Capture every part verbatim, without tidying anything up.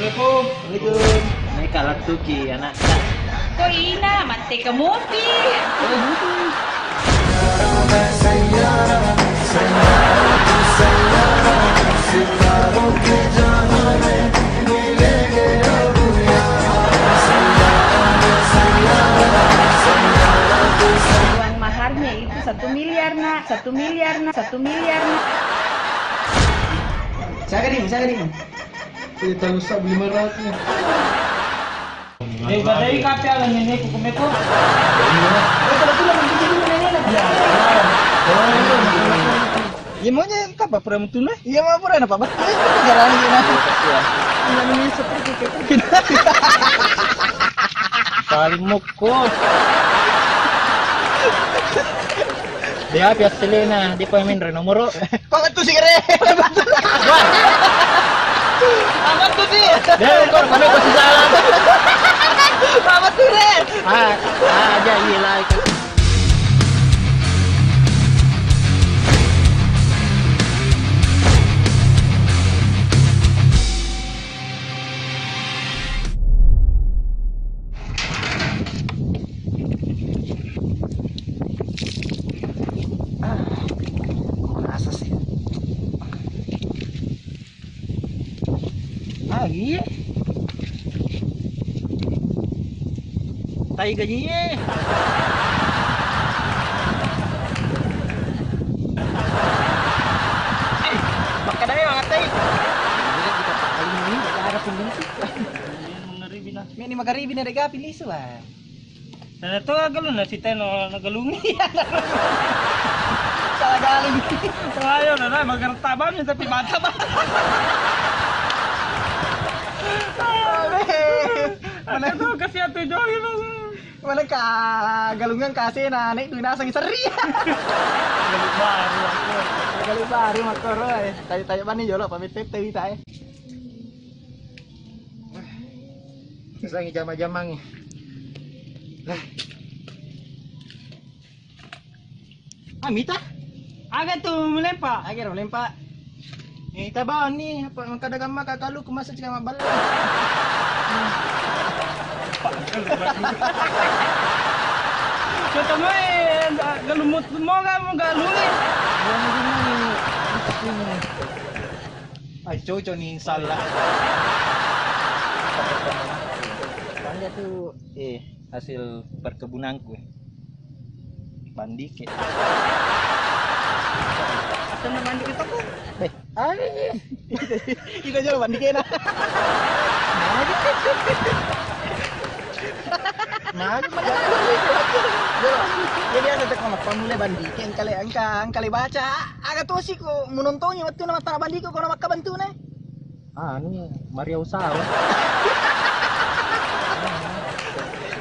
Assalamualaikum. Waalaikumsalam. Mai kalattuki anakta. Ko ina, matteka mopi. Uang maharnya itu satu miliar, Nak. Satu miliar, Nak. Satu miliar, Nak. Siaga, Ding? Siaga, Ding? Iya, tahu, sa, lima ratus. Eh, badai kape ala nenekku kumeko. Eh, kebetulan di sini neneknya. Iya. Oh, iya. Iya, maunya kapan pura mutu, nah? Iya, mau pura, napa? Betul, itu jalan ini, nah. Iya, iya. Ini seperti itu. Saling mukul. Dia biasa lena, dia pemain Reno Moro. Pamettu si kere. Pamettu si. Dia kok mana pasti salah. Pamettu re. Ah, ah, aja iya lah. Ah, merasa sih. Ah, iya. Tai gaji, iya. Eh, makkadai mangatai. Ini kita paling ini, kita ada pun lisu. Ini mengeribi nah. Ini mengeribi nah, dek gapi lisu, Bang. Nah, itu galung nasi teno, nagalungi. Salah galung. Ayo, nah, nah, magerta banget tapi mata, Bang. Mana itu kasih atu joli, Bang. Mana ka galungan kasih, nah, naik duit nasang seri. Galung baru aku. Galung baru makoro, eh. Tanya-tanya bani jolo, pamit tete kita, eh. Sangi jama-jamangi. Ah, mita? Aga tu melempa? Aga ro melempa. Eh, ita bawa ni, apa, maka dagang maka kalu ku masa cika maballa. Kata mo, eh, galumut mo ga mo galu ni. Iya, iya, iya. Ai, cocok ni, insya Allah. Bangga tu, eh, hasil perkebunanku, eh. Bandike. Asal bandike toko. Eh, ai. Iko jolo bandike na. Nah, ini mah. Jadi ada teko pamule bandike engkale engka, engkale baca. Aga tosi ko menontongi wettunna mattara bandiko kono makkabentu'na. Anu, Maria Usawa.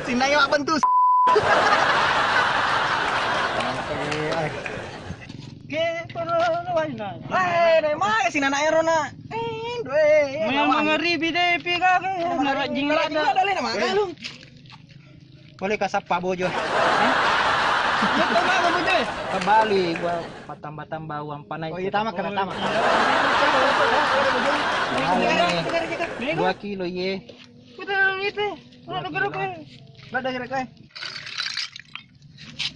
Sinnai mabbentu. Oke, ai. Ke, kono, kono, kono, kono. Eh, dai, maga sinana ero na. Eh, due, eh, mengeribi deh, pi ga, ke. Narajing lada. Narajing lada, le, na maga lu. Boleh ka sappa bojo. Hah? Iya, to maga bojo, eh? Kembali gua patamba-tamba uang panai. Oh, iya, tamak, kena tamak. Iya. Dua kilo, iye. Udah, itu. Dua kilo. Udah, udah, udah.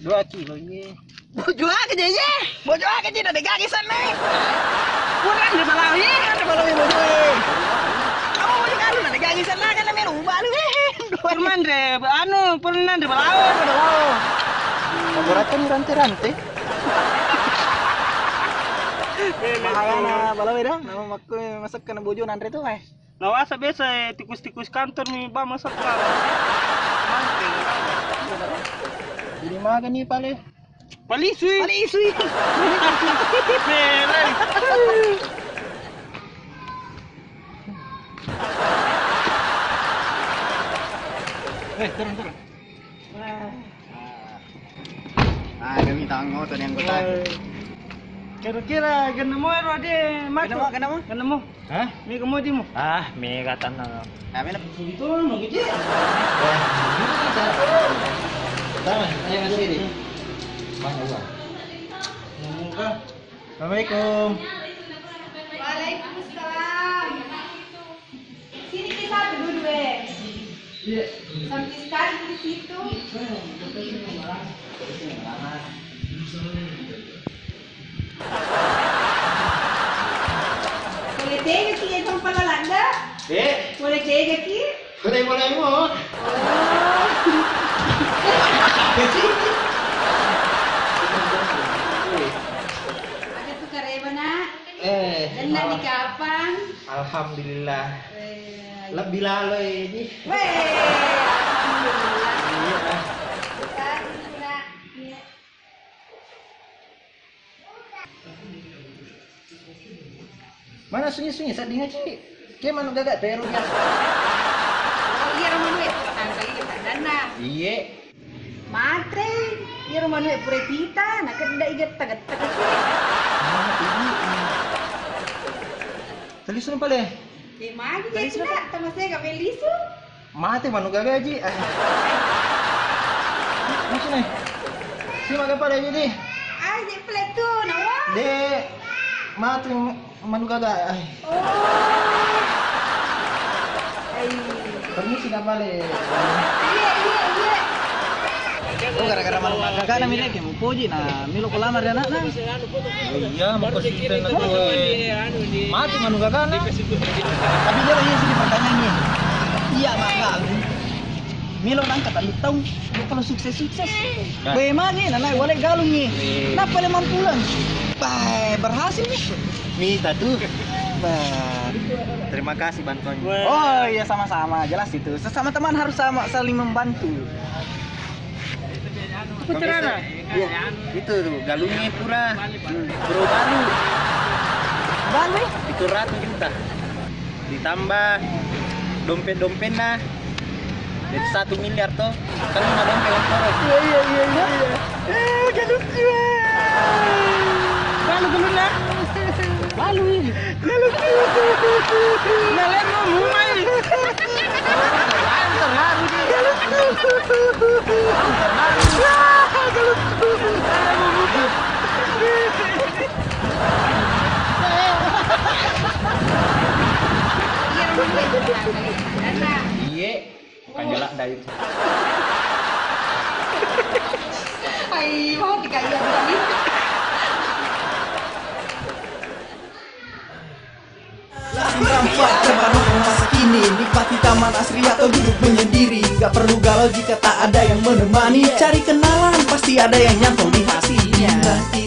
Dua kilo, iye. Bojo aga je, iye. Bojo aga je, na degagi sanna. Kurang de balawi, kurang de balawi bojo, iye. Kamu bojo kalu na degagi sanna, kan na melu balu, iye. Pernah de, anu, pernah de balawi, balawi. Laboratory rante-rante. Bahayana balawi dah, nama makku masak kena bojo nanre tu, eh. Nawasa biasa, eh, tikus-tikus kantor mi ba masakka. Mangke. Jadi maga ni pale. Palisui. Palisui. Bele. Eh, turun, turun. Ah, kami tango tu ni anggota. Eh, kira-kira genemu ero de matu. Genemu, genemu? Genemu. Hah? Mi kemu dimu. Ah, mi katana. Kami nak begitu, begitu. Wah, ini tak. Pertama, saya masih di. Mana gua? Assalamualaikum. Waalaikumsalam. Sini, Cantik sekali di situ. Boleh tega ki ya, Cong Palalanda? Eh? Boleh tega ki? Boleh, boleh, mau. Oh. Ada tuh kareba, Nak. Eh, Enak di kapang. Alhamdulillah. Eh, Lebih lalo ini. Weh, alhamdulillah. Iya. Tadi, Nak. Iya. Mana sunyi-sunyi, sedih nggak, Ci? Kayak manuk gagak, teru biasa. Oh, iya, rumah duit. Tangkal ini, Pak Dana. Iya. Mate, iyaro manu'e pura ipita, nakedda'i getta-getta kasi. Mate, Bu. Talisuna pale. Eh, magi Talisuna, Pak. Tamasega belisu. Mate manu gaga ji. Ah. Masuk nih. Si maga pale jadi. Ah, je pale tu, nawa. De, mate. Manu gaga, ai. Oh. Ai. Permisi, Kak Pale. Iya, iya, iya. Oh, gara-gara manu gaga na mi leke, mupoji na milo ko lamar anakna. Oh iya, mako sita na tu, eh. Mati manu gaga na. Tapi dia lagi sini pertanyaannya. Iya, maka aku. Melo nangka tellu taung, kalau sukses-sukses. Nah. Be magi, nana wale galung ni. Eh. Napa le mampulang? Bah, berhasil ni. Mita tu. Bah. Terima kasih bantuannya. Oh iya, sama-sama. Jelas itu. Sesama teman harus sama, saling membantu. Apa carana? Iya, itu tu, galungnya pura. Hmm. Bro baru. Baru? Itu ratu juta. Ditambah dompet-dompetna, jadi satu miliar to. Kan lima dompet motor. Iya, iya, iya, iya, iya. Eh, galukku. Balu, galunna. Balu ini. Galukku. Nah, lemo mumai. Antar haru dia. Galukku. Antar haru. Ah, galukku. Iya, bukan nyelak dari. Ai, mau tiga iya tadi. Nampak ke masa kini, nikmati taman asri atau duduk menyendiri. Gak perlu galau jika tak ada yang menemani. Cari kenalan, pasti ada yang nyantol di hati. Nanti